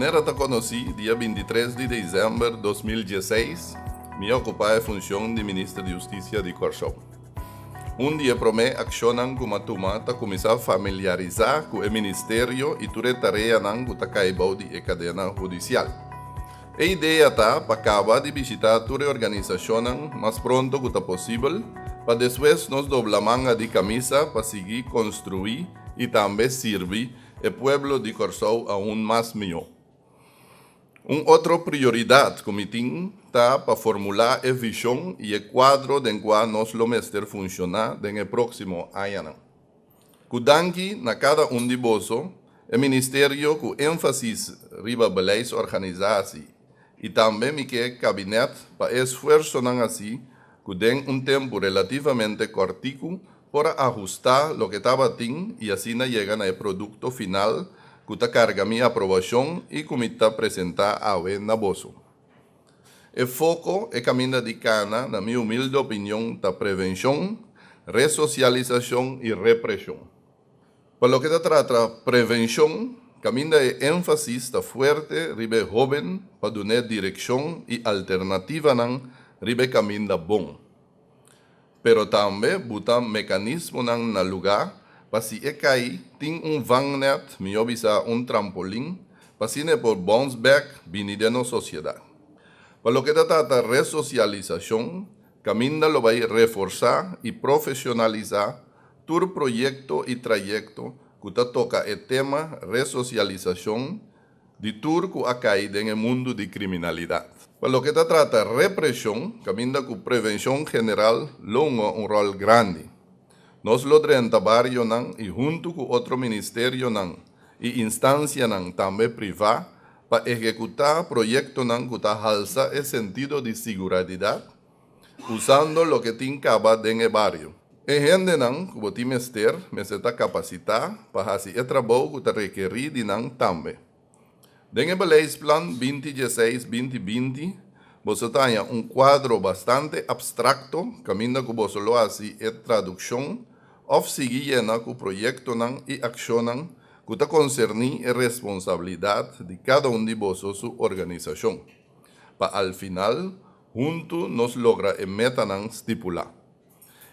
Manera ta konosí, dia bintitres di desèmber 2016 mi a okupá e funshon di Minister di Hustisia di Kòrsou. Un di e promé akshonnan ku m'a tuma ta kuminsá familiarisá ku e ministerio i tur e tareanan ku ta kai bou di e kadena hudisial. E idea ta pa kaba di bishitá tur e organisashonnan mas pronto ku ta posibel pa despues nos dobla manga di kamisa pa sigui konstruí i tambe sirbi e pueblo di Kòrsou aun mas mihó. Un otro prioridat ku mi tin ta pa formulá e vishon i e kuadro den kua nos lo mester funshoná den e próksimo añanan. Ku danki na kada un di boso, e ministerio ku énfasis riba beleidsorganisatie i tambe mi ke kabinèt pa e esfuersonan hasi ku den un tempu relativamente kòrtiku por a ahustá loke tabatin i asina yega na e produkto final ku ta karga mi aprobashon i ku mi ta presentá awe na boso. E foko, e kaminda di kana, na mi humilde opinion, ta prevenshon, resosialisashon i represhon. Pa loke ta trata prevenshon, kaminda e énfasis ta fuerte riba e hóben pa dun'é direkshon i alternativanan riba e kaminda bon. Pero tambe buta mekanismonan na lugá pa si e kai tin un vangnet, mihó bisa un trampolin, pa asina e por bounce back bini den nos sosiedat. Pa loke ta trata resosialisashon, kaminda lo bai reforsá i profesionalisá tur proyekto i trayekto ku ta toka e tema resosialisashon di tur ku a kai den e mundu di kriminalidat. Pa loke ta trata represhon, kaminda ku prevenshon general lo hunga un ròl grandi. Nos lo drenta barionan i huntu ku otro ministerionan i instansianan tambe privá pa ehekutá proyektonan ku ta halsa e sentido di siguradidat usando loke tin kaba den e bario. E hendenan ku bo tin mester, mester ta kapasitá pa hasi e trabou ku ta rekerí di nan tambe. Den e Beleidsplan 2016, 2020 boso ta haña un kuadro bastante abstrakto kaminda ku boso lo hasi e tradukshon òf sigui yena ku proyektonan i akshonnan ku ta konserní e responsabilidat di kada un di boso su organisashon, pa al final Huntu nos logra e metanan stipulá.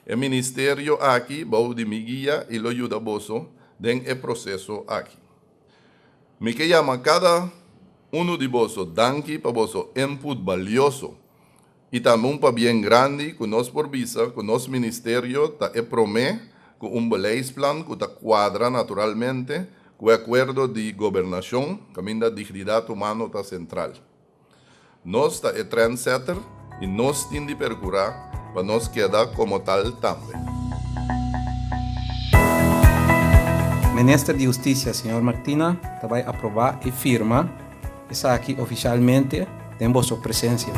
E ministerio aki bou di mi guia i lo yuda boso den e proseso aki. Mi ke yama kada unu di boso danki pa boso input balioso i tambe un pabien grandi ku nos por bisa ku nos ministerio ta e promé ku un beleidsplan ku ta kuadra naturalmente ku e akuerdo di gobernashon kaminda dignidat humano ta sentral. Nos ta e trendsetter i nos tin di percurá pa nos keda como tal tambe. Minister di Husticia señor Martina ta bay aproba y firma esaki oficialmente den boso presencia.